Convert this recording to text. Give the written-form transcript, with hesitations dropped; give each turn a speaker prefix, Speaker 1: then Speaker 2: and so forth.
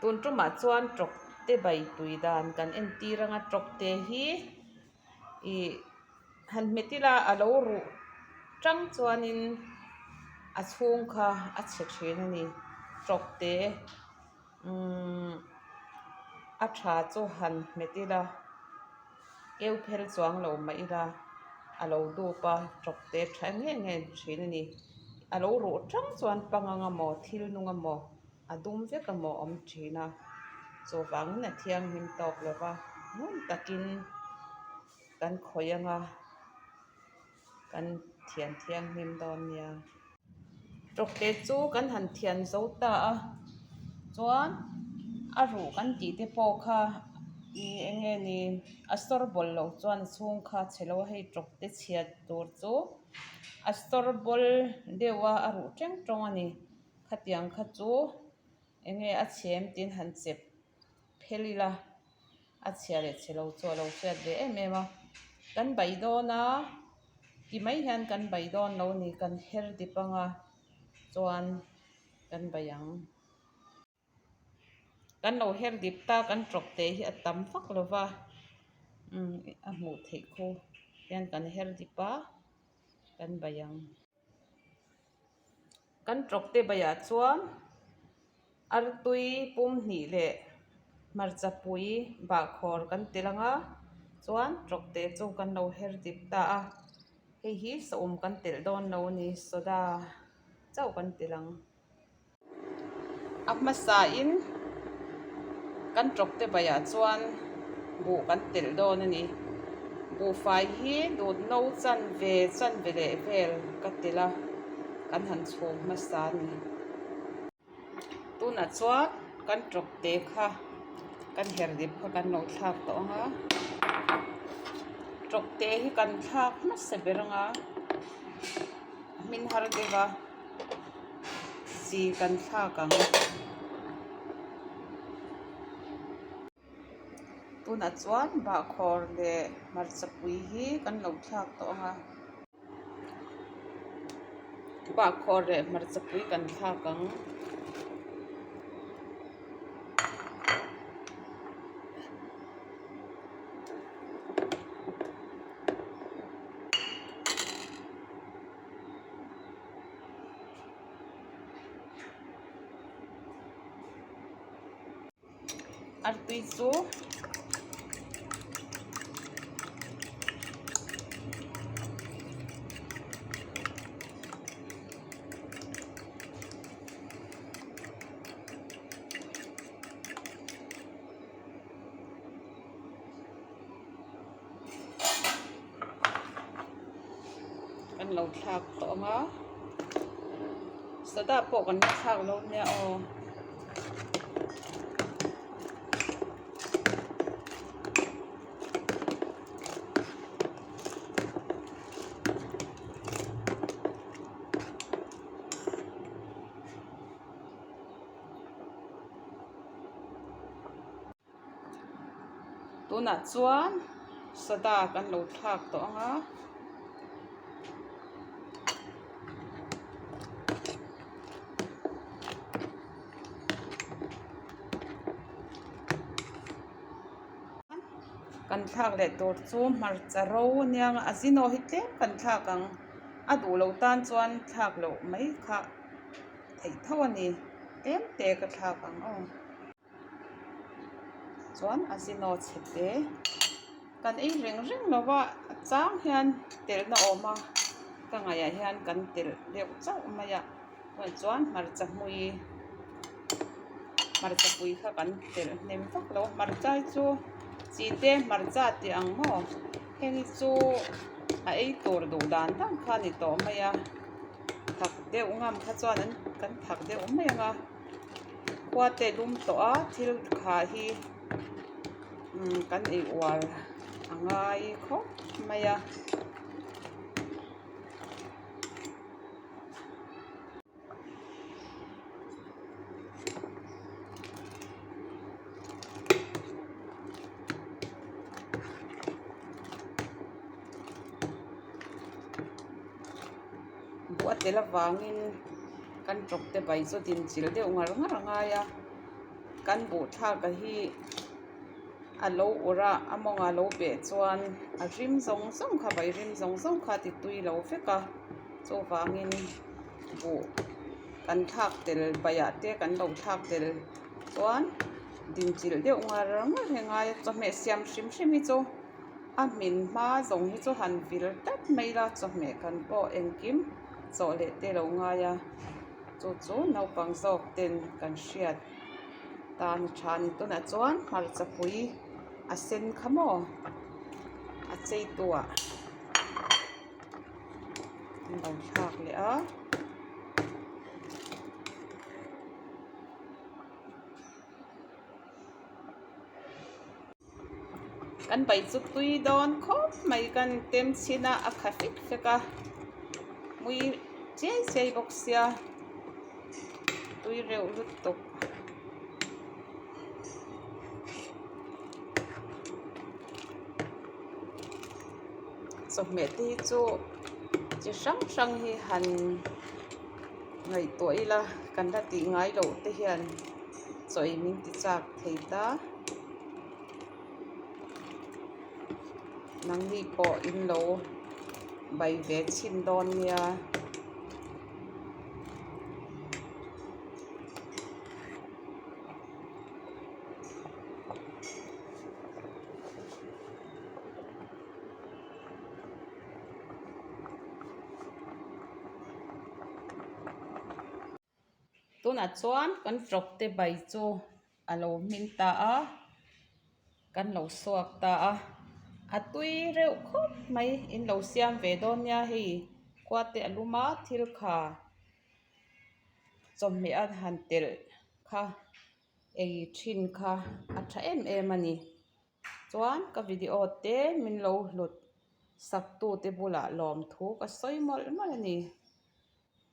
Speaker 1: Tun tumah chuan tawkte bai tui dan kan entir anga tawkte hi ih han hmet ila a lo ruh tang chuanin a chhung kha a chhe thin a ni tawkte umm a tha chu han hmet ila keu phel chuang lo mah ila a lo dup a tawkte tha nge nge thin a ni a lo ruh tang chuan pangang amaw thil nung amaw. A dum vek a maw awm thin a, chuvangin a thianghlim tawk lo va, ngun takin kan khawih ang a, kan thian thianghlim dawn nia. Tawkte chu kan han thian zo ta a, chuan a ruh kan tih te pawh kha ih eng nge ni a sawr bawl loh chuan a chhung kha a chhe lo a, hei tawkte chhiat tur chu a sawr bawl deuh a, a ruh teng tawng a ni. Khatiang kha chu eng nge a chhem tiin han chep phel ila a chhia leh chhe lo chu a lo hriat ve em em a. Kan bai dawn a ti mai hian kan bai dawn lo a ni kan her dip anga chuan kan bai ang. Kan lo her dip ta kan tawp te hi a tam vak lo va umm a hmuh theih khu hian kan her dip a kan bai ang. Kan tawkte baiah chuan artui pum hnih leh hmarcha pui bahkhawr kan tel ang a chuan tawkte chu kan lo her dip ta a hei hi saum kan telh dawn lo a ni soda chauh kan telh ang. A hmasain kan tawkte baiah chuan buh kan telh dawn a ni. Buhfai hi dut no chanve chanve leh vel ka telh a, kan han chhum hmasa a ni. Tunah chuan kan tawkte kha kan her dip kha kan lo thlak tawh ang a, tawkte hi kan thlak hmasa ber ang a, a hmin har deuh a. Chi kan thlak ang. Tunah chuan bahkhawr leh hmarcha pui hi kan lo thlak tawh ang a. Bahkhawr leh hmarcha pui kan thlak ang. Artui chu Kan lo thlak tawh ang a soda pawh kan la thlak lo nia aw. Tunah chuan soda kan lo thlak tawh ang a. Kan thlak leh tur chu hmarcha ro a nia a zino hi tlem kan thlak ang a duh loh tan chuan thlak loh mai kha theih tho a ni tlem te ka thlak ang aw. Chuan a zino chhe te kan ei reng reng lo va a chang hian telhna awm a ka ngaihah hian kan telh deuh chauh mai a chuan hmarcha hmui hmarcha pui kha kan telh hnem vak lo hmarcha hi chu chi te hmarcha tih ang maw heng hi chu a ei tur duh dan dan kha a ni tawh mai a thak deuh ngam kha chuan an kan thak deuh mai ang a. Khua te lum tawh a thil kha hi kan ei uar a ngai khawp mai a. Buh a tel avangin kan tawp te bai chu din chilh deuh ngar ngar a ngai a. Kan buh thlak a hi a lo urh a, a mawngah a lo beh chuan a rim zawng zawng kha vai rim zawng zawng kha a ti tui lo vek a, chuvangin buh kan thlak tel baiah te kan lo thlak tel chuan dinchilh deuh ngar ngar hi a ngai a, chawhmeh siam hrim hrim hi chu a hmin hma zawng hi chu han vil tlat mai ila chawhmeh kan pawh engkim chawh leh te lo ngai a. Chu chu naupang zawk ten kan hriat tan a tha a ni. Tunah chuan hmarcha pui a sen kha maw a chei tuah an lo thlak leh a. Kan bai chu tui dawn khawp mai kan tem chhin a a kha fek fek a mui chiai chiai bawk sia tui reuh lutuk. Chawhmeh te hi chu chi hrang hrang hi han ngaihtuah ila kan la tih ngai loh te hian chaw ei min ti chak thei ta. Nangni pawh in lo bai ve chhin dawn nia. Tunah chuan kan tawp te bai chu a lo hmin ta a kan lo suak ta a a tui reuh khawp mai in lo siam ve dawn nia hei khua te a lum a thil kha chawhmeh a han telh kha ei thin kha a tha em em a ni. Chuan ka video te min lo hlut sak tu te bulah lawmthu ka sawi mawlh mawlh a ni.